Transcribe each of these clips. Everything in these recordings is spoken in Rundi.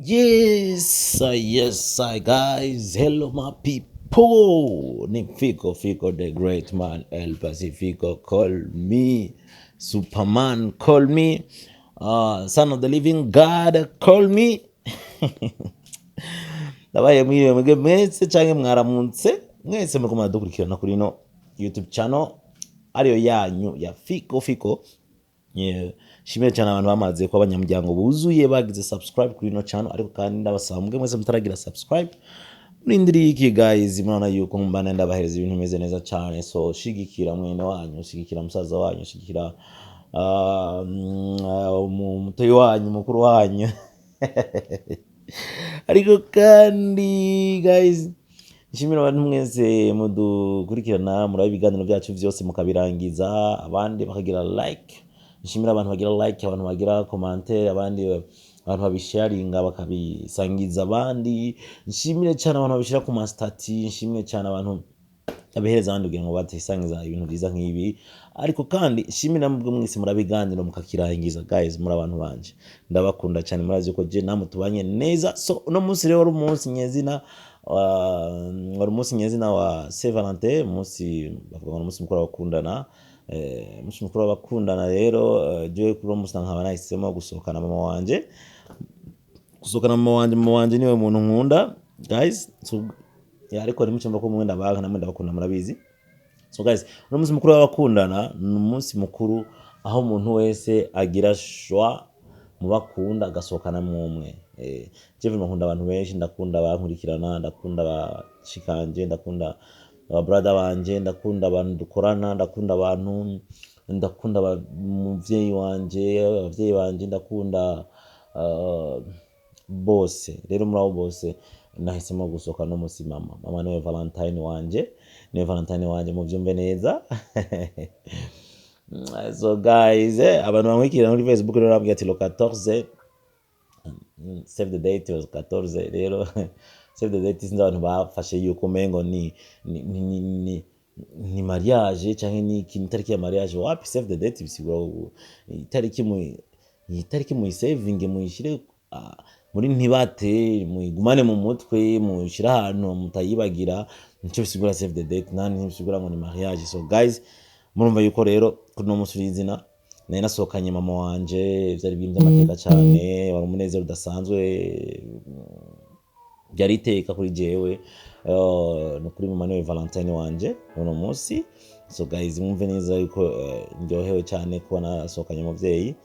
Yes, guys. Hello, my people. Ni Fico, Fico, the great man, El Pacifico. Call me Superman. Call me Son of the Living God. Call me. Ndabaye mwiriwe mwebwe mwese canke mwaramutse mwese muriko muradukurikirana kuri ino YouTube channel ariyo yanyu ya Fico Fico. Yeah. Shimire cyane abantu bamaze kuba abanyamuryango buzuye, bagize subscribe kuri ino channel. Ariko kandi ndabasaba mubwe mwese mutaragira subscribe, murindiriye iki, guys? Murabona yuko mbana ndabahereza ibintu bimeze neza cyane. So shigikira mwene wanyu, shigikira musaza wanyu, shigikira umutoyi wanyu, mukuru wanyu. Ariko kandi guys, nshimira abantu mwese mudukurikirana, muraba ibiganiro byacu byose mukabirangiza, abandi bakagira like. Nshimira abantu bagira like, abantu bagira commentaire, abandi abantu babisharinga bakabisangiza abandi. Nshimire cyane abantu babishyira ku ma status. Nshimire cyane abantu abihereza abandi kugira ngo batisangiza ibintu byiza nk'ibi. Ariko kandi nshimira mubwo mwese murabiganiro mukakirangiza. Guys, muri abantu banje, ndabakunda cyane. Murazi ko je namwe tubanye neza. So uno munsi rero wari umunsi nyezina, wari umunsi nyezina wa Saint Valentin, umunsi bavuga ngo ni umunsi mukuru w'abakundana. Umunsi mukuru w'abakundana rero, jewe kuri uwo munsi nkaba nahisemo gusohokana mama wanje, gusohokana mama wanje. Mama wanje niwe muntu nkunda, guys. So, yeah, ariko ntimucumva ko mwenda banka, namwe ndabakunda, murabizi. So guys, uno munsi mukuru w'abakundana ni umunsi mukuru aho umuntu wese agira choix mu bakunda, agasohokana mwumwe. Jewe nkunda abantu benshi. Ndakunda abankurikirana, ndakunda abashikanje, ndakunda aba brother banje, ndakunda abantu dukorana, ndakunda abantu, ndakunda umuvyeyi wanje, abavyeyi banje, ndakunda bose. Rero muri abo bose nahisemo gusohoka no musi mama. Mama niwe Valentine wanje, niwe Valentine wanje, muvyumve neza. So guys, abantu bankurikira muri Facebook rero bambwiye ati le 14, save the date was 14. Rero save the date, sinzi abantu bafashe yuko umengo ni mariage canke ni ikintu, itariki ya mariage. Wapi, save the date bisigura itariki mu itariki muyisevinge, muyishire muri ntibate, muyigumane mu mutwe, muyishire ahantu mutayibagira. Nico bisigura save the date, nani ntibisigura ngo ni mariage. So guys, murumva yuko rero kuri uno munsi w'izina nari nasohokanye mama wanje. Vyari ibintu vy'amateka cane, wari umunezero udasanzwe, byari iteka kuri jewe. Ni ukuri mama niwe Valentine wanje uno munsi. So guys, mwumve neza yuko ndyohewe cyane kuba nasohokanye umuvyeyi.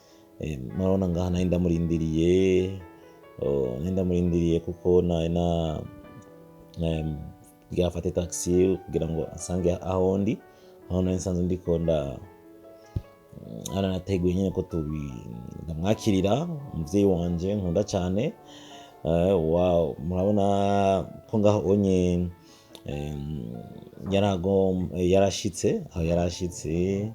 Murabona ngaha nari ndamurindiriye, nari ndamurindiriye kuko nari na kugira afate taxi kugira ngo asange aho ndi, aho nari nsanzwe ndiko nda hano nateguye nyine ko tubi ndamwakirira umuvyeyi wanje nkunda cyane. Wow, murabona ko ngaho onye yarashitse aho yarashitse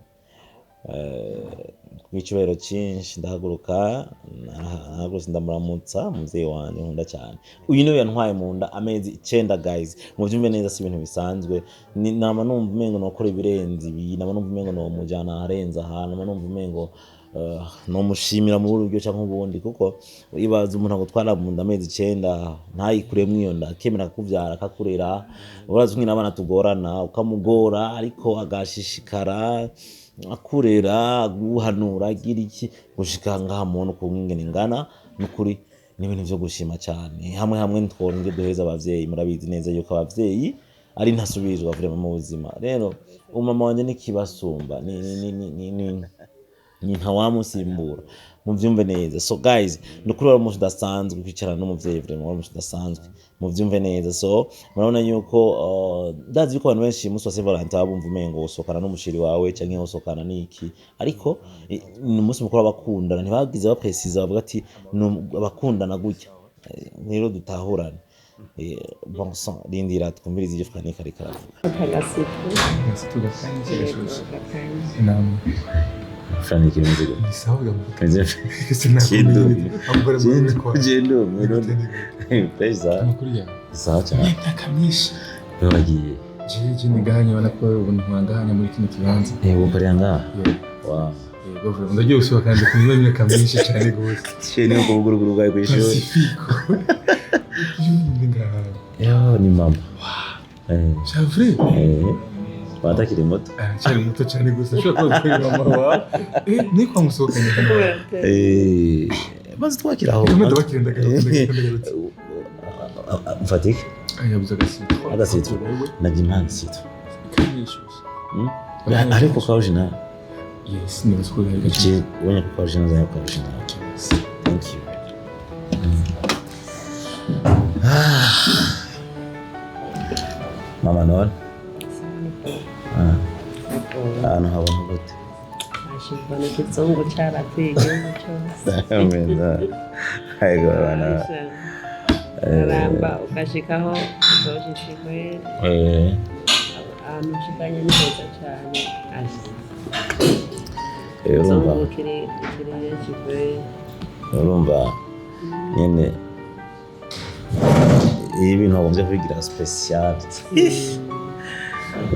rw'icyubahiro cyinshi. Ndahaguruka, nahagurutse ndamuramutsa umuvyeyi wanje nkunda cyane. Uyu niwe yantwaye mu nda amezi 9. Guys, muvyumve neza, si ibintu bisanzwe. Nama numva umengo nokora ibirenze ibi, nama numva umengo nomujana aharenze aha, nama numva umengo nomushimira mu buryo canke ubundi, kuko ibaza umuntu agutwara mu nda amezi 9, ntayikuremwo iyo nda, akemera kukuvyara, akakurera. Urazi ukungene abana tugorana, ukamugora, ariko agashishikara akurera, aguhanura, agira iki, gushika ngaha mubona ukuntu ingene ingana. Nukuri ni ibintu vyo gushima cyane. Hamwe hamwe ntitworonka ivyo duheza abavyeyi. Murabizi neza yuko abavyeyi ari ntasubizwa vraiment mu buzima. Rero umama wanje nikibasumba, ni ntawamusimbura, muvyumve neza. So guys, ni ukuri wari umunsi udasanzwe kwicarana n'umuvyeyi, vraiment wari umunsi udasanzwe, muvyumve neza. So murabona yuko ndazi yuko abantu benshi umunsi wa Saint Valentin baba bumva umengo usohokana n'umushiri wawe canke usohokana n'iki, ariko ni umunsi mukuru w'abakundana. Ntibagize bapresiza bavuga ati ni abakundana gutya. Rero dutahurane. Bon sang, rindira twumvirize ivyo Frank ariko aravuga. Akagasuku. Agasuku gakanye, gashushe. Gakanye. Inama. Frank, imeze gute? Ni sawa gamu. Meze Sinakumenye. Ahubwo muri kwa. Gendo pesa. Amakuru yawe? Sawa cyane. Imyaka myinshi. Wagiye? Jeje ni gahanya, ubona ko ubu ntwangahanya muri kino kibanza. Ukorera ngaha? Yeah. Wow. Yego, vraiment, ndagiye gusubira kandi kumwe imyaka myinshi cyane gose. Cye ni uko buguruguru bwawe kw'ishuri. Pacifico. Ngaha. Yo, ni mama. C'est vrai. Watakiri muto. Aracyari muto cyane gusa, ashobora kuba gukorera mama wawe. Ni kwa musohokanye hano? Maze twakira aho. Kamwe ndabakira, ndagarutse, ndagarutse. Mfatike. Yabuze agasito. Agasito. Najya impanga sito. Kandi yishyushye. Ariko ka original. Yes, nibaza ko gari gace. Je ubonye ko ka original, zanya ka original. Thank you. Ah. Mama, none ahantu habona gute? Mbona ikizungu carateye igihugu cyose. Ameza. Ariko bana. Aramba ugashikaho uzoshitse kweri. Ahantu ushikanye ni heza cane. Urumva. Ikizungu kiri henshi kweri. Urumva nyene, iyo ibintu wagombye kubigira spécial,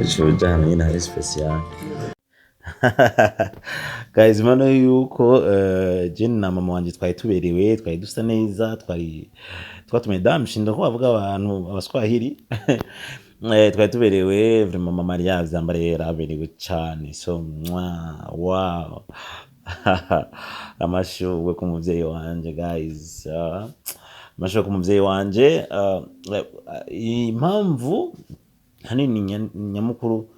uca uja ahantu nyene hari spécial. Guys, mano yuko je na mama wanje twari tuberewe, twari dusa neza, twari twatumiye damu, ko bavuga abantu abaswahili. Twari tuberewe vraiment. Mama yari yavyambariye, yaraberewe cane. So mwa wow, amashurwe ku muvyeyi wanje, guys. Amashurwe ku muvyeyi wanje. Impamvu hanini nyamukuru,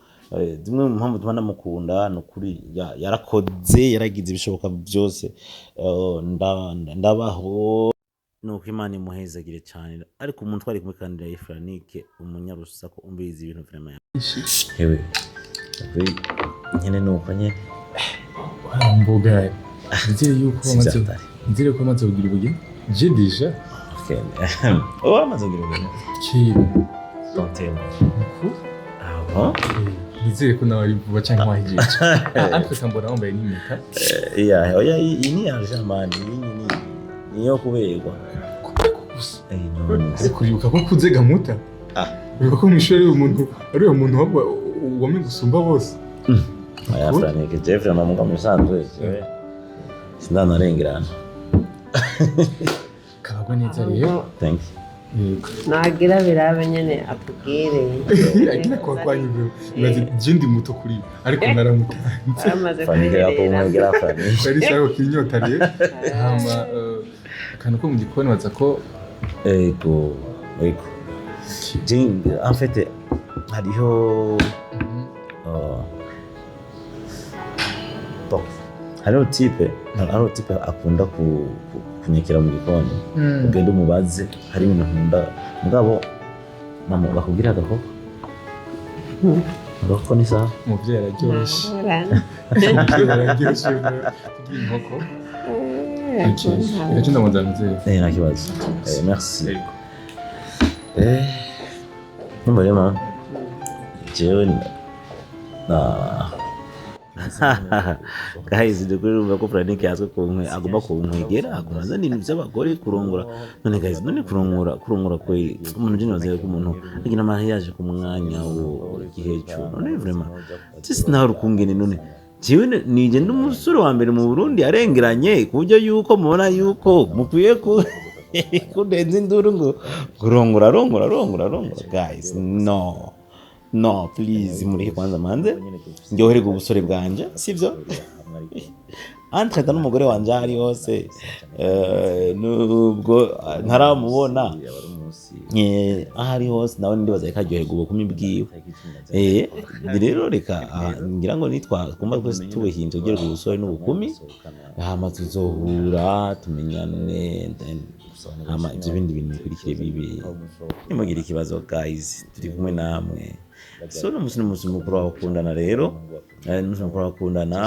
zimwe mu mpamvu tuma ndamukunda, ni ukuri yarakoze, yaragize ibishoboka byose. Ndabaho, nuko Imana imuhezagire cyane. Ariko umuntu twari kumwe kandi ya Franike umunyarusaku, umviriza ibintu vraiment. Hewe, kuri nyene nuko nyene. Mboga, nizere yuko Si wamaze vyatari. Nizere ko wamaze kugira ubugeni. Je déjà. Okay. Oh, wamaze kugira ubugeni? Kera. Don't tell me. Nuko. Ah bon? Nizere ko nawe ari vuba canke wahejeje. Entre mbona wambaye n'impeta. Yeah, oya, iyi ni argent man, iyi ni niyo kuberwa. Gusa. None. Ariko uribuka ko kuze gamuta? Ah. Uribuka ko mw'ishuri ari umuntu wamenye gusumba bose? Oya, Franike, je vraiment muga mu bisanzwe jewe sindanarengerana. Kabagwa neza rero. Thank you. Yego. Nagira birabe nyene atubwire. Agira kwa kwanyu bro. Ibaze, je ndi muto kuri we, ariko naramutanze. Aramaze Franike kwiherera. yakumwegera Franike. Bari sawa kinyota rero. Hama akantu ko mu gikoni baza ko Ego. Je en fait hariho bon, hariho type akunda kunyekera mu gikoni. Ugende umubaze, hari ibintu nkunda. Mugabo mama bakubwira agakoko. Agakoko ni sawa. Umuvyeyi araryoshe. Ntahorana. Umuvyeyi araryoshe bro. Tugira inkoko. Okay. Reka je ndamuza muvyeyi. Nta kibazo. Merci. Yego. Numva rero mama, jewe na guys, dukuri urumva ko Frank yazwe kunkwe, agomba kunkwegera, agomba azana ibintu by'abagore, kurongora. None guys, none kurongora kweli, umuntu je nibaza ko umuntu agira mariage ku mwanya wo igihe cyo. None vraiment sisi nawe rukungene, none jewe nije ndi umusore wa mbere mu Burundi arengeranye ku buryo yuko mubona yuko mukwiye ku kundenza induru ngo kurongora, rongora, rongora, rongora? Guys, no, no, please, mureke kwanza manze ndyohererwe ubusore bwanje, sibyo? Entre n'umugore wanje aho ari hose, nubwo ntaramubona, aho ari hose nawe ndibaza ko aryoherwa ubukumi bwiwe. Rero reka ngira ngo nitwa twumva twese tubuhinze ugerwa ubusore n'ubukumi, hama tuzohura tumenyane, then hama ibyo bindi bintu bikurikire bibi. Nimugire ikibazo guys, turi kumwe namwe. So n'umunsi n'umunsi mukuru w'abakundana rero. N'umunsi mukuru w'abakundana,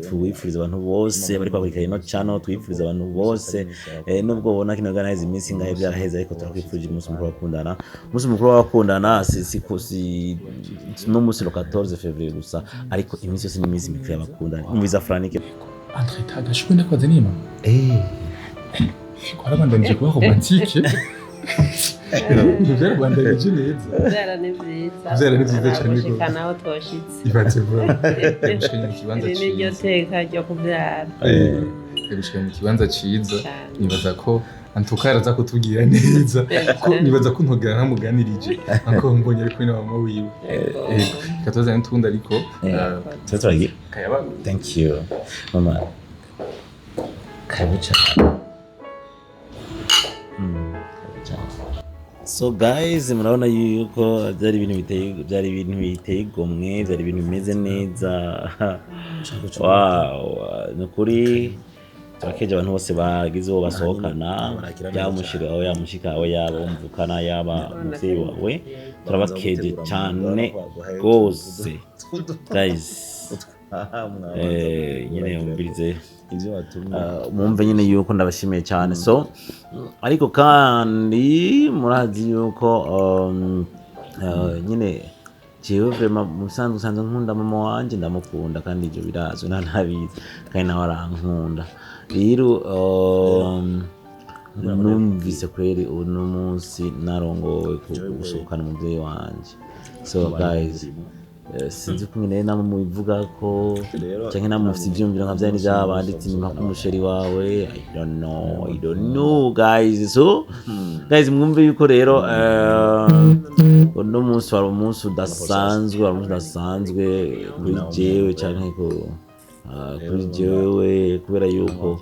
tuwifuriza abantu bose bari kwakurikira ino channel, tuwifuriza abantu bose. Nubwo ubona kino gana iminsi ingahe byaraheze, ariko turakwifurije umunsi mukuru w'abakundana. Umunsi mukuru w'abakundana si no munsi le 14 février gusa, ariko iminsi yose ni iminsi mikuru y'abakundana. Umviza Franike. Entre agashukwe ndakwaze nima. Warabandanije kuba romantique. Ibyo byarabandanije neza. Kubyara ni byiza. Kuvyara ni vyiza cane gose. Gushika naho twoshitse. Ibatse vuba gushika mu kibanza Iri ni ryo ciza. teka ryo kubyara. Gushika mu kibanza ciza. Cane. Nibaza ko antuka araza kutubwira neza, ko nibaza ko ntogera ntamuganirije anko mbonye ari kumwe na mama wiwe. Yego. Yego, reka tuzane n'utundi ariko Tuba turagira. Kayaba. Thank you, mama. Karibu cyane. Karibu cyane. So guys, murabona yuko byari ibintu biteye igomwe, byari ibintu bimeze neza. Wow, ni ukuri turakeje abantu bose bagize uwo basohokana, yaba umushiri wawe, yaba mushika wawe, yaba umvukana, yaba umuvyeyi wawe. Turabakeje cyane rwose, guys. Nyine umvirize. Ibyo watumye. Mwumve nyine yuko ndabashimiye cyane. So ariko kandi murazi yuko nyine jewe vraiment mu bisanzwe usanzwe nkunda mama wanje, ndamukunda kandi ibyo birazwi, nta ntabizi, kandi nawe arankunda. Rero numvise kweri uno munsi narongowe gusohokana umuvyeyi wanje. So guys, sinzi uko nyine namwe mubivuga ko canke namwe mufite ivyiyumviro nka vyandi vy'abandi, ati nimpa umuchéri wawe. I don't know, I don't know, guys. So guys, mwumve yuko rero uno munsi wari umunsi udasanzwe, wari umunsi udasanzwe kuri jewe canke kuri jewe, kubera yuko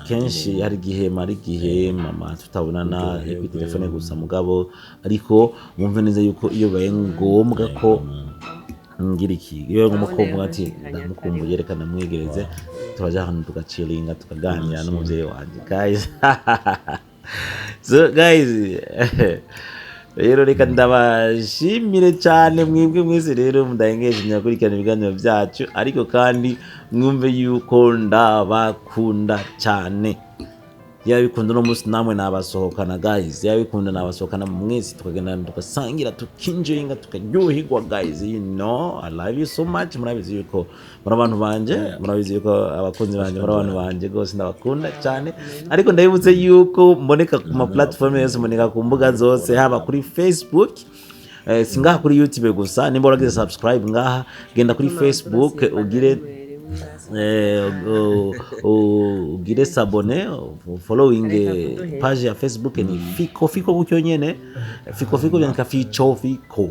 kenshi hari igihe mara igihe mama tutabonana kuri telefone gusa. Mugabo ariko mwumve neza yuko iyo bibaye ngombwa ko ngira iki, iyo bibaye ngombwa ko mvuga ati ndamukumbuye, reka ndamwegereze, turaja ahantu tugaciringa, tukaganira n'umuvyeyi wanje, guys. So guys, rero reka ndabashimire cyane mwebwe mwese rero mudahengesha nyakurikirana ibiganiro byacu. Ariko kandi mwumve yuko ndabakunda cyane. Yabikunda uno munsi namwe nabasohokana, guys. Yabikunda nabasohokana mwese, tukagenda tugasangira, tukinjoyinga, tukaryoherwa. Guys, you know I love you so much. Murabizi yuko muri abantu banje, murabizi yuko abakunzi banje, muri abantu banje rwose, ndabakunda cyane. Ariko ndabibutse yuko mboneka ku ma platform yose, mboneka ku mbuga zose, haba kuri Facebook, si ngaha kuri YouTube gusa. Nimba waragize subscribe ngaha, genda kuri Facebook ugire ugire s'abonner, following page ya Facebook ni Fiko Fiko gutyo nyene, Fiko Fiko, byandika Fico Fiko,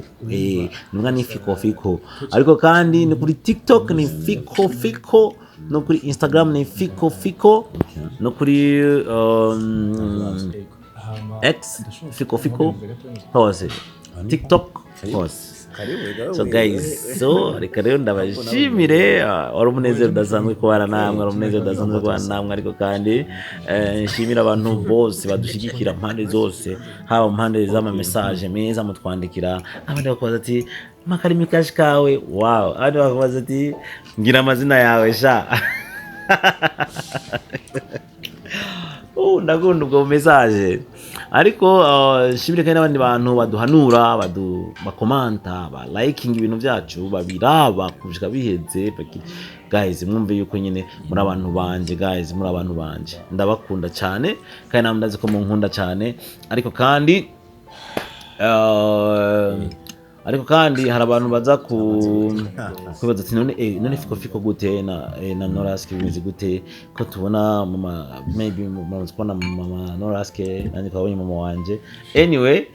nubwa ni Fiko Fiko. Ariko kandi ni kuri TikTok ni Fiko Fiko, no kuri Instagram ni Fiko Fiko, no kuri X Fiko Fiko hose, TikTok hose. So guys, so reka rero ndabashimire. Wari umunezero udasanzwe kubana namwe, wari umunezero udasanzwe kubana namwe. Ariko kandi nshimira abantu bose badushyigikira mpande zose, haba mu mpande z'ama message meza mutwandikira, abandi bakabaza ati makarimi kashi kawe, wow, abandi bakabaza ati ngira amazina yawe sha. Oh, ndakunda ubwo message. Ariko nshimire kandi n'abandi bantu baduhanura, bakomanta, ba liking ibintu byacu, babiraba kushika biheze. Guys, mwumve yuko nyine muri abantu banje, guys, muri abantu banje, ndabakunda cyane kandi namwe ndazi ko munkunda cyane. Ariko kandi hari abantu baza ku kwibaza ati none Fiko Fiko gute na Noraske bimeze gute, ko tubona mama, maybe mama kubona mama Noraske, nanjye twabonye mama wanje. Anyway,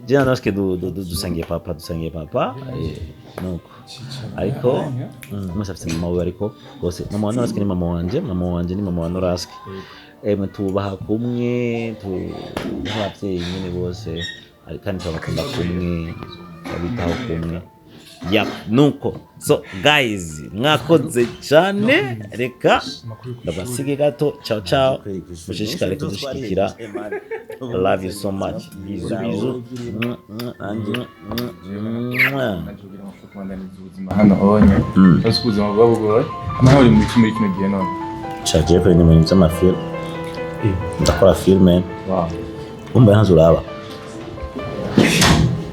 je na Noraske dusangiye papa, dusangiye papa, nuko ariko mwese afite mama we. Ariko rwose mama wa Noraske ni mama wanje, mama wanje ni mama wa Noraske. Emwe, tubaha kumwe nk'ababyeyi nyine bose, kandi turabakunda kumwe, turabitaho kumwe. Yep, nuko. So guys, mwakoze cyane, reka ndabasige gato. Ciao ciao, mushishikare kudushigikira. I love you so much. Bisous bisous. Mwah, mwah, mwah, mwah. Ubuzima hano honye uretse ubuzima buba bugoye, naho uri muri kino gihe none? Shaje ko ni mu bintu by'amafilm, ndakora filme. Umva, ntazo uraba.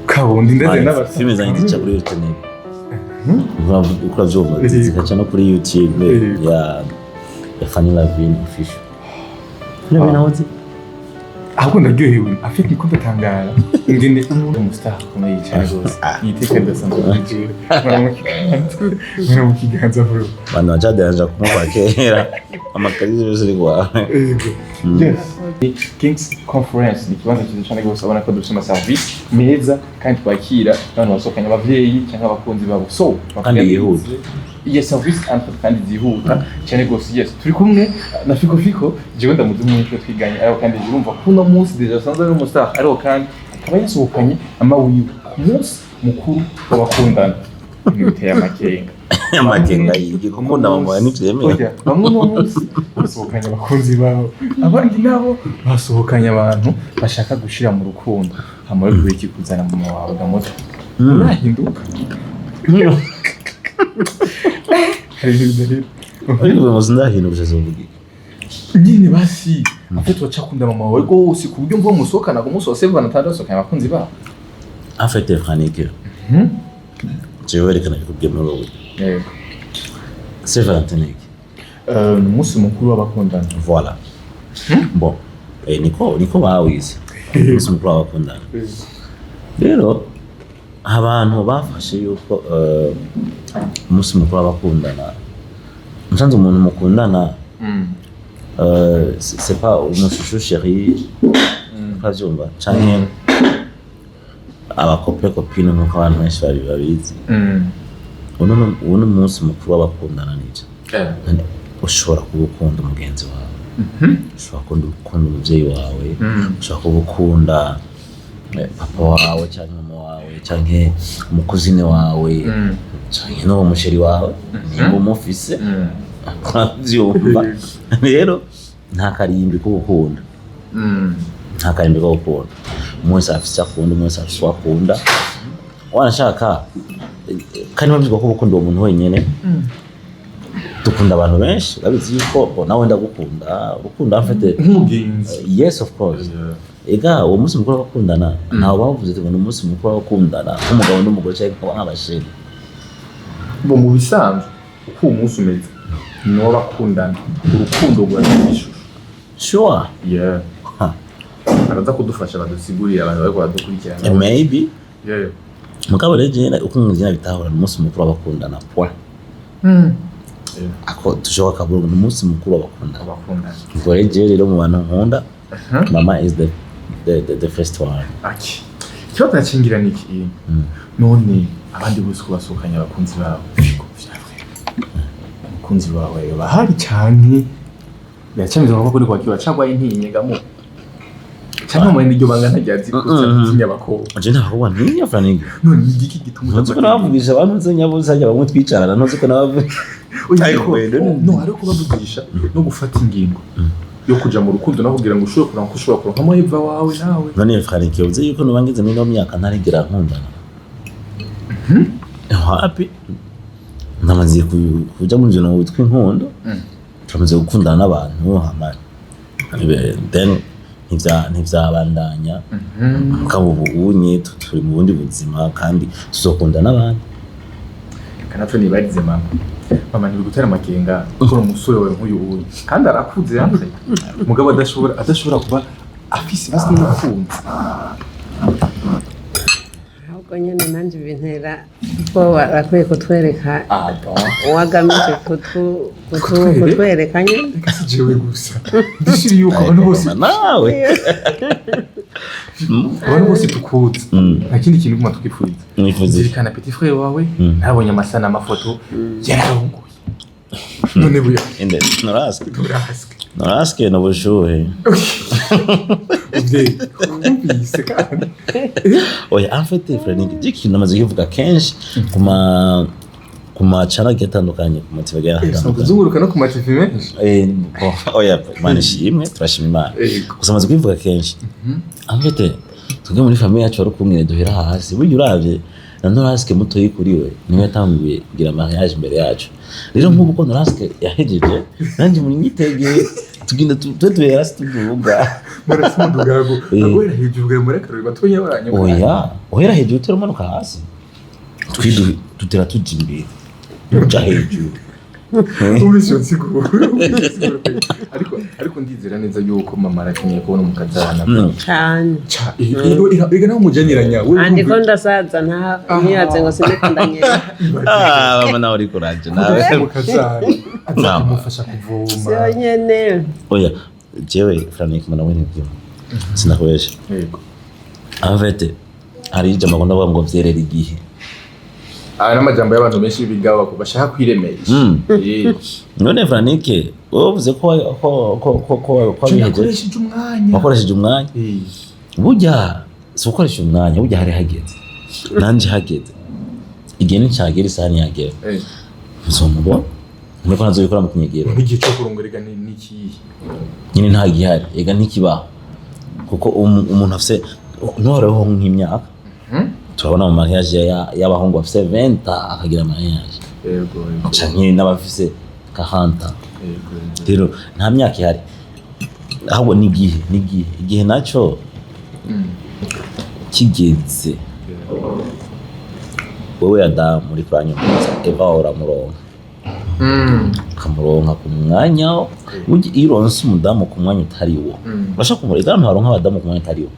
Kabundi ndetse n'abasa Filime zanjye zica kuri YouTube, uko urabyumva, zikaca no kuri YouTube ya Fanny Lavine Official. Fanny Lavine aho uzi? Ahubwo ndaryohewe, afite niko ndatangara ingene umuntu umustar akomeye cyane rwose. Iteka ridasanzwe kuri jewe. Mura mu kiganza, bro. Abantu bacaderanja kumuva kera, amakarizi yose ari kwawe. Ego. Yes. Kings Conference ni ikibanza cyiza cyane rwose. Ubona ko dufite amaserivisi meza kandi twakira abantu basohokanye abavyeyi cyangwa abakunzi babo. So, Kandi yihuta. Iyo service entre kandi zihuta cyane rwose. Yes, turi kumwe na Fiko Fiko. Jewe ndamuzi mu twiganye, ariko kandi urumva ko uno munsi déjà asanzwe ari umustar, ariko kandi akaba yasohokanye ama wiwe ku munsi mukuru w'abakundana. Ibintu biteye amakenga. Amakenga yigi gukunda mama wawe ntivyemewe. Oya, bamwe uno munsi basohokanye abakunzi babo, abandi nabo basohokanye abantu bashaka gushira mu rukundo. Hama rero iki kuzana mama wawe gamoto, urahinduka, hari ibintu bidahera. Ariko uyu munsi ndahinduka, ushatse kuvuga iki? Nyine basi afite uracakunda mama wawe rwose ku buryo mvuga musohokana ku munsi wa Saint Valentin, basohokanye abakunzi babo? En fait, Franike, jewe reka nabikubwiye muri ubu buryo. Yego. Saint Valentin ni iki? Ni umunsi mukuru w'abakundana. Voilà. Bon, niko bawize, umunsi mukuru w'abakundana. Rero abantu bafashe yuko umunsi mukuru w'abakundana, musanze umuntu mukundana, c'est pas umuchouchou chéri, uravyumva, canke abacopain copine nkuko abantu benshi babizi. Uno ni umunsi mukuru w'abakundana nivyo. None ushobora kuba ukunda umugenzi wawe, ushobora gukunda umuvyeyi wawe, ushobora kuba ukunda papa wawe canke mama wawe canke umucousine wawe canke n'uwo muchéri wawe nimba umufise. Uravyumva rero, nta karimbi ko gukunda, nta karimbi ko gukunda. Umuntu wese afise icyo akunda, umuntu wese afise uwo akunda wanashaka. Kandi bavuga ko gukunda uwo muntu wenyene, dukunda abantu benshi. Urabizi yuko bo nawe ndagukunda, ukunda mfite nk'umugenzi. Yes, of course. Ega uwo munsi mukuru w'abakundana, ntawe bavuze ngo ni umunsi mukuru w'abakundana nk'umugabo n'umugore cyangwa nk'abachéri. Bo mu bisanzwe uko uwo munsi umeze ni uw'abakundana, urukundo rurafite ishusho. Sure. Yeah. Ha. Baraza kudufasha badusigurire abantu bariko baradukurikirana. Maybe. Mugabo rero jewe uko njye bitahura, ni umunsi mukuru w'abakundana, point. Ako tushoboka kaburungu, ni umunsi mukuru w'abakundana. Abakundana. Ubwo rero jewe rero mu bantu nkunda, mama is the first one. Aki ikibazo nacingira ni iki? None abandi bose ko basohokanye abakunzi babo, Fiko, umukunzi wawe bahari cyane biracameze nko kuri kwakira cyangwa intinyegamo cyangwa muri iryo banga ntaryazi gutinya abakobwa? Je nta bakobwa ntinya, Frank. None ni igiki gituma Ntuzi ko nabavugisha abantu nzi nyabuze hajya bamwe twicarana, ntuzi ko nabavugisha? Oya, Ariko ariko wenda no ariko bavugisha no gufata ingingo yo kuja mu rukundo no kugira ngo ushobore kuronka, ushobora kuronka amaheva wawe nawe. None Frank, uzi yuko nuba ngeze muri ino myaka ntarigera nkundana? Wapi, ndamaze kuja mu bintu witwa inkundo. Turamaze gukundana n'abantu, hama then ntivyabandanya. Mugabo ubu unye turi mu bundi buzima kandi tuzokunda n'abandi. Kanatwe nibarize mama. Mama, ntibigutera amakenga gukora umusore wawe nk'uyu uyu kandi arakuze yanze, mugabo adashobora kuba afise basi n'umukunzi? Ahubwo nyine nanjye bintera ubwoba. Barakwiye kutwereka Ah bon? uwagamije Kutwereka? kutwereka nyine. Reka, si jewe gusa, ndishiri yuko abantu bose Nawe. abantu bose tukuzi, nta kindi kintu guma tukipfuriza. Mwifuza iki? Zirikana petit frère wawe. Nabonye amasa n'amafoto, yararongoye none buya. Inde Noraske? Turaswe. Noraske ni ubushuhe. Muvyeyi, wumvise kandi. Oya, en fait, Frank, ikintu namaze kuvuga kenshi ku ma channel agiye atandukanye, ku ma TV agiye atandukanye. Kuzunguruka no ku ma TV menshi. Bon, oya, Imana ishimwe, turashima Imana. Gusa amaze kubivuga kenshi, en fait, twebwe muri famille yacu wari kumwe duhera hasi. Burya uravye na Noraske mutoyi kuri we niwe yatanguye kugira mariage imbere yacu. Rero nk'ubu ko Noraske yahejeje, nanjye muri nyitegeye tugenda twe duhera hasi tuduga. Murasi mudugago. Aguhera hejuru bwa muri akarori batonya banyu. Oya, uhera hejuru utera umanuka hasi, twidu tutera tuja imbere uja hejuru. Umvise iyo nsiguro, ariko ndizera neza yuko mama arakeneye kubona umukazana. Cane. Ca ega nawe umujaniranya we. Andiko ndasaza, nta ntibaze ngo sindiko ndanyera. Ah, mama, nawe uriko uraje nawe. Umukazana aza Mama. kumufasha kuvoma. Siyo nyene. Oya, jewe Frank, mwana we, nibyo sinakubesha. Yego. En fait, hari ijambo akunda kuvuga ngo vyerera igihe. Aya n'amajambo y'abantu benshi b'ibigabo bashaka kwiremesha. None Franike, wowe uvuze ko Cyo wabihejeje. Nakoresheje umwanya. Wakoresheje umwanya. Burya si ukoresha umwanya, burya hari hageze, nanje hageze, igihe nicagera, isaha ntiyagera, nzomubona nkuko ntazobikora mu kunyegera. N'igihe cyo kurongorega ni ikihe? Nyine nta gihari, ega ntikibaho, kuko umuntu afise ntuhoreho nk'imyaka. Turabona mu mariage y'abahungu bafise 20 akagira mariage, yego yego canke n'abafise 40. yego yego. Rero nta myaka ihari, ahubwo n'igihe, n'igihe, igihe naco kigeze. Wewe Adamu uri kuranyumviriza, Eva wawe uramuronka, ukamuronka ku mwanya. Burya iyo uronse umudamu ku mwanya utari wo, urashaka kumureka, abantu baronka abadamu ku mwanya utari wo,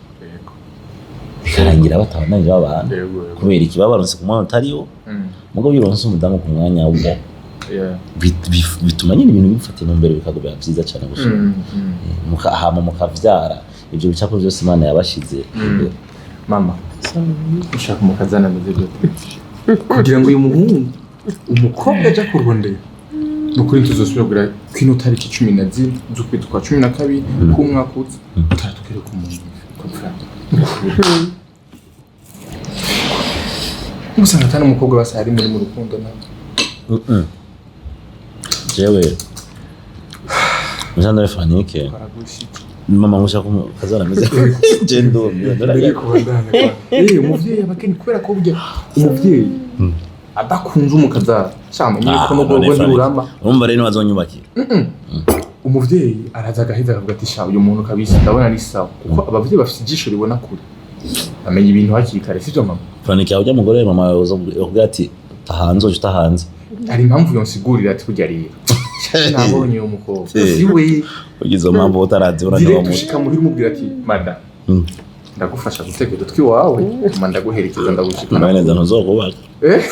bikarangira batabandanije babana. yego yego Kubera iki? Baba baronse ku mwanya utari wo. Mugabo iyo uronse umudamu ku mwanya wo, bituma nyine ibintu bifata intumbero, bikagubera byiza cyane gusumba. Hama mukavyara ivyo bicapo byose Imana yabashize imbere. Mama, ushaka umukazana ameze gute kugira ngo uyu muhungu, umukobwa aja kurondera? Ni ukuri ntituzosubira kugera kw'ino tariki 14 z'ukwezi kwa 12 k'umwaka uza utaratwereka umuntu ko. Usanga atari umukobwa basa ari muri mu rukundo nawe. Jewe Jean Franike, Baragushitse. mama, ngushaka umukazana ameze, je ndumiwe. Mbere kubandana umuvyeyi abakeni, kubera ko burya umuvyeyi adakunze umukazana cyane nyine ko Ah, n'ubwo none Franike. ntiburama. Urumva rero ntibazonyubakira. Umuvyeyi araza agaheza akavuga ati: "Sha, uyu muntu kabisa ndabona ari sawa," kuko abavyeyi bafite ijisho ribona kure, bamenya ibintu hakiri kare, sivyo mama? Franike, ujya mugore mama wawe uza ati tahanze, uje utahanze. Hari impamvu yonsigurira ati: "Burya rero nabonye uyu mukobwa si we." Ugize impamvu utarazibona. Direct niwo. ushika muhira umubwira ati: "Mada, ndagufasha gutega udutwi wawe, tuma ndaguherekeza, ndagushikana." Nawe neza ntuzokubaka. Eh?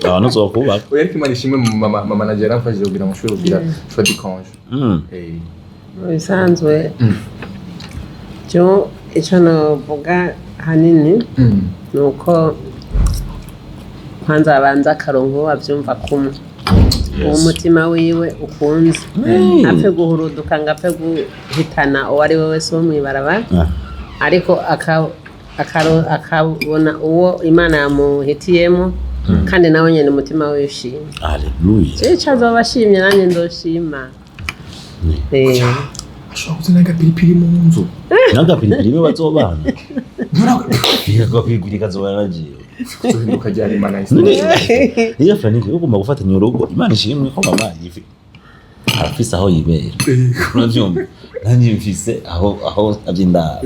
Abantu ntuzokubaka. Oya, ariko Imana ishimwe, mama nanje yaramfashije kugira ngo nshobore kugira choix de congé. Mu bisanzwe, cyo icyo navuga hanini ni uko kwanza abanza akaronka uwo babyumva kumwe, uwo mutima wiwe ukunze, ntapfe guhuruduka ngo apfe guhitana uwo ari we wese wo mw'ibarabara, ariko akabona uwo Imana yamuhitiyemo, kandi nawe nyine umutima we ushima. Haleluya. Ico azoba ashimye, nanjye ndoshima. Ashobora kuzana agapiripiri mu nzu. N'agapiripiri niwe bazobana, agapiripiri kazobana nagiye. Kuzohinduka ryari, Imana? None iyo Franike ugomba gufatanya urugo, Imana ishimwe ko mama yifi arafise aho yibera, uravyumva? Nanjye mfise aho navye indaro,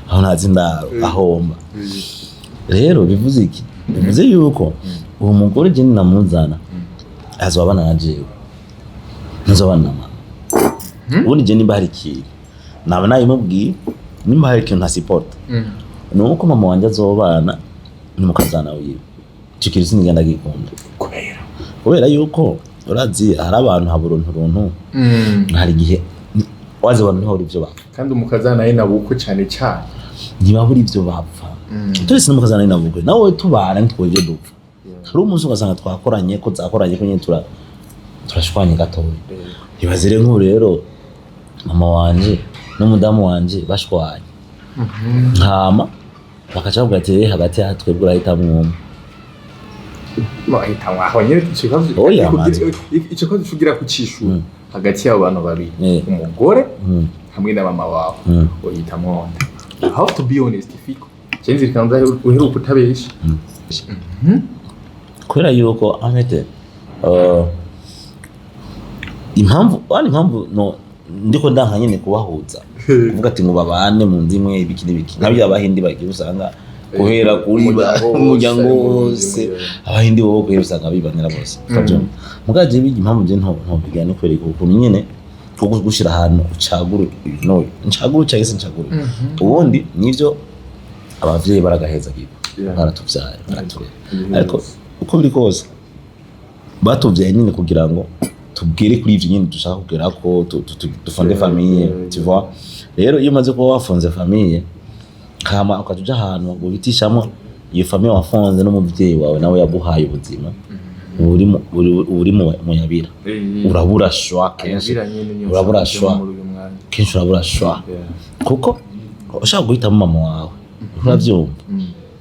aho ntazi indaro, aho mba. Rero bivuze iki? Bivuze yuko uwo mugore je ninamuzana azobana na jewe, ntazobana na mama. Ubundi je nimba hari ikintu naba nabimubwiye, nimba hari ikintu ntasupporta, ni uko mama wanje azobana n'umukazana wiwe. Ico kintu sinigenda gikunda. Kubera? Kubera yuko urazi hari abantu habura uruntu, hari igihe wazi abantu ntibabura ivyo bapfa. Kandi umukazana ye nabukwe cyane cyane. Ntibabura ivyo bapfa. Turese n'umukazana ni nawe tubana ntitwore ivyo dupfa. Hari umunsi ugasanga twakoranye ko zakoranye ko nyine turashwanye gatoya. Ibaze rero nk'ubu rero mama wanje n'umudamu wanje bashwanye, hama bakaca bavuga ati: "Rero hagati ya twebwe urahitamwo umwe." Bahita aho nyine ico kibazo. Oya, manzi. Ico kibazo cugira kucishura hagati y'abo bantu babiri, umugore hamwe na mama wawe, uhitamwo nde? You have to be honest, Fiko. Chenzi kanza uheruka utabesha. Kubera yuko en fait impamvu wani impamvu no ndiko ndanka nyene kubahuza, kuvuga ati ngo babane mu nzu imwe, ibiki n'ibiki, nabyo Abahindi bagira usanga Guhera kuri Umuryango wose, umuryango wose, wose. Abahindi bo kwera usanga bibanira bose, urabyumva? Mugabo jewe impamvu je ntobigira ni kwereka ukuntu nyene kuko gushira ahantu ucagura, no ncagura cyangwa se ncagura ubundi, nivyo abavyeyi baragaheza gigo. Baratuvyaye, baraturera, ariko uko biri kose batuvyaye nyine kugira ngo tubwire kuri ivyo nyine dushaka kugera ko dufonde famille, tu vois. Rero iyo umaze kuba wafonze famille, hama ukaja uja ahantu ubitishamo iyo famille wafonze n'umuvyeyi wawe nawe yaguhaye ubuzima, uba uri mu yabira, urabura choix kenshi. Ayabira nyene niyo Urabura ushaka choix. muri uyu mwanya. Kenshi urabura choix, kuko ushaka guhitamo mama wawe, uravyumva?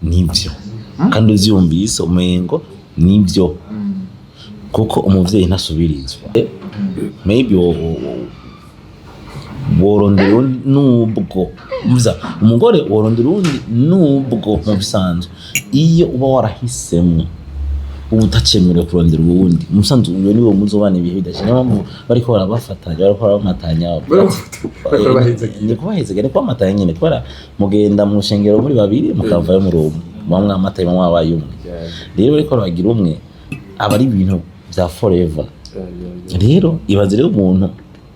Nivyo, kandi uvyumvise umengo nivyo, kuko umuvyeyi ntasubirizwa. Maybe worondera uwundi, nubwo mvuza umugore worondera uwundi, nubwo mu bisanzwe iyo uba warahisemwo uba utacemerewe kurondera uwundi. Mu bisanzwe uyo niwe muzobana ibihe bidashira. Niyo mpamvu bariko barabafatanya, bariko barabamatanya. Bariko barabahezagira. Ni kubahezagira, ni kubamatanya nyene, kubera mugenda mu rushengero muri babiri, mukavayo muri umwe, muba mwamatanye, muba mwabaye umwe. Rero bariko barabagira umwe, aba ari ibintu vya forever. Rero ibaze rero umuntu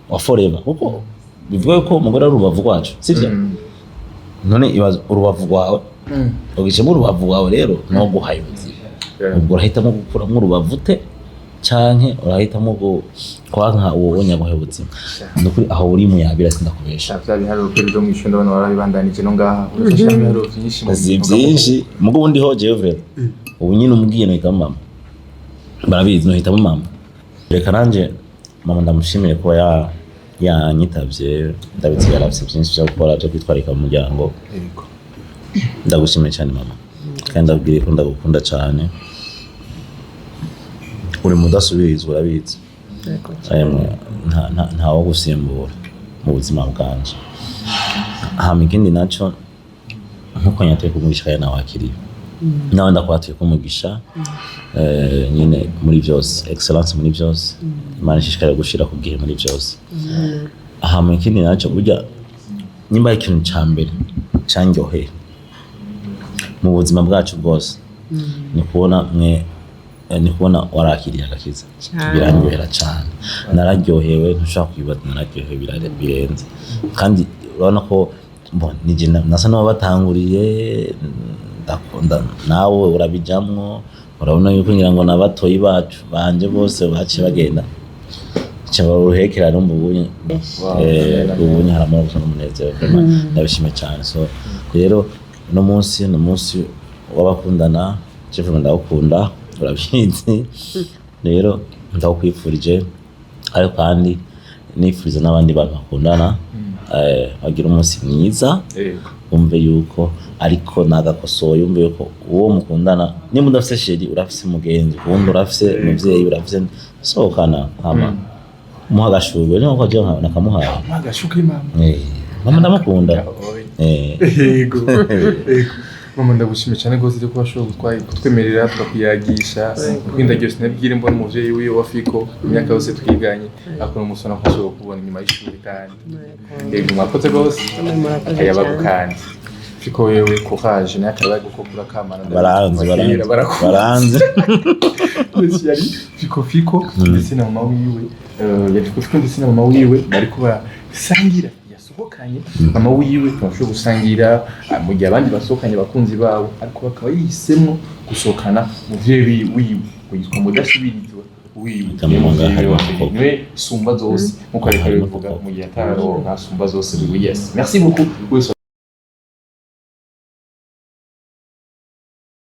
wa forever, kuko bivuga ko umugore ari urubavu rwacu, sivyo? None ibaze urubavu rwawe ugicemo urubavu rwawe, rero no guhaye ubuzima. Ubwo urahitamo gukuramo urubavu ute, canke urahitamo kwanka uwo nyaguhaye ubuzima? Ni ukuri aho uri muyabira, sindakubesha. Sha, vya biharuro kweri vyo mw'ishure ndabona warabibandanije no ngaha, urafasha ibiharuro vyinshi mu Si byinshi, mugo ubundi ho jewe vraiment ubu nyine umubwiye nohitamo mama, barabizi, nohitamo mama. Reka nanje mama ndamushimire kuba yanyitavye. Ndabizi yarafise byinshi vyo gukora, vyo kwitwarika mu muryango. Ndagushimiye cyane mama, kandi ndabwire ko ndagukunda cyane. Uri mudasubirizwa, urabizi. Emwe, ntawo gusimbura mu buzima bwanje. Hama ikindi naco, nkuko nyatuye kumugisha kandi nawe akiriye, nawe ndakwatuye kumugisha nyine muri byose, excellence muri byose. Imana ishishikare gushira ku gihe muri byose. Hama ikindi naco, burya nimba ari ikintu ca mbere candyoheye mu buzima bwacu bwose, ni kubona mwe ni kubona warakiriye agakiza. Cane. Birandyohera cyane, nararyohewe, ntushobora kwibaza, nararyohewe birenze. Kandi urabona ko bon, nije nasa n'uwabatanguriye, ndakunda, nawe urabijamwo. Urabona yuko ngira ngo na batoyi bacu banje bose baciye bagenda cyaba uruhekerane umva ubunye. Ubunye hari amahoro gusa n'umunezero. Vraiment ndabishimye cyane. So rero uno munsi ni umunsi w'abakundana. Chef, ndagukunda, urabizi. Rero ndakwifurije, ariko kandi nifuriza n'abandi bantu bakundana bagira umunsi mwiza. Wumve yuko ariko nagakosoye, wumve yuko uwo mukundana, nimba udafise chéri, urafise umugenzi uwundi, urafise umuvyeyi, urafise sohokana, hama muha agashurwe niyo ko jewe nakamuhaye. Agashuke mama. Mama ndamukunda. Yego, mama, ndagushimiye cyane rwose ko washoboye kutwemerera tukakuyagisha. Kwindagiye sinabwire mbona umuvyeyi wiwe wa Fiko imyaka yose twiganye, akora umusona nkushobora kubona inyuma y'ishuri. Kandi yego, mwakoze rwose. Murakoze Akayabagu. cyane. Kandi Fiko, wewe courage n'akayabagu ko kurakamana. Baranze, baranze. Barakuzi. Baranze. Ndetse yari Fiko Fiko ndetse na mama wiwe, yari Fiko Fiko ndetse na mama wiwe bariko barasangira, yasohokanye mama wiwe. Ntibashobora gusangira mu gihe abandi basohokanye abakunzi babo, ariko bakaba yihisemo gusohokana umuvyeyi wiwe ngo yitwa mudasubirizwa wiwe. Kamwe ngaha harimo koko. Niwe sumba zose nkuko ariko Harimo abivuga koko. mu gihe ataronka sumba zose wiwe. Yes, merci beaucoup wese.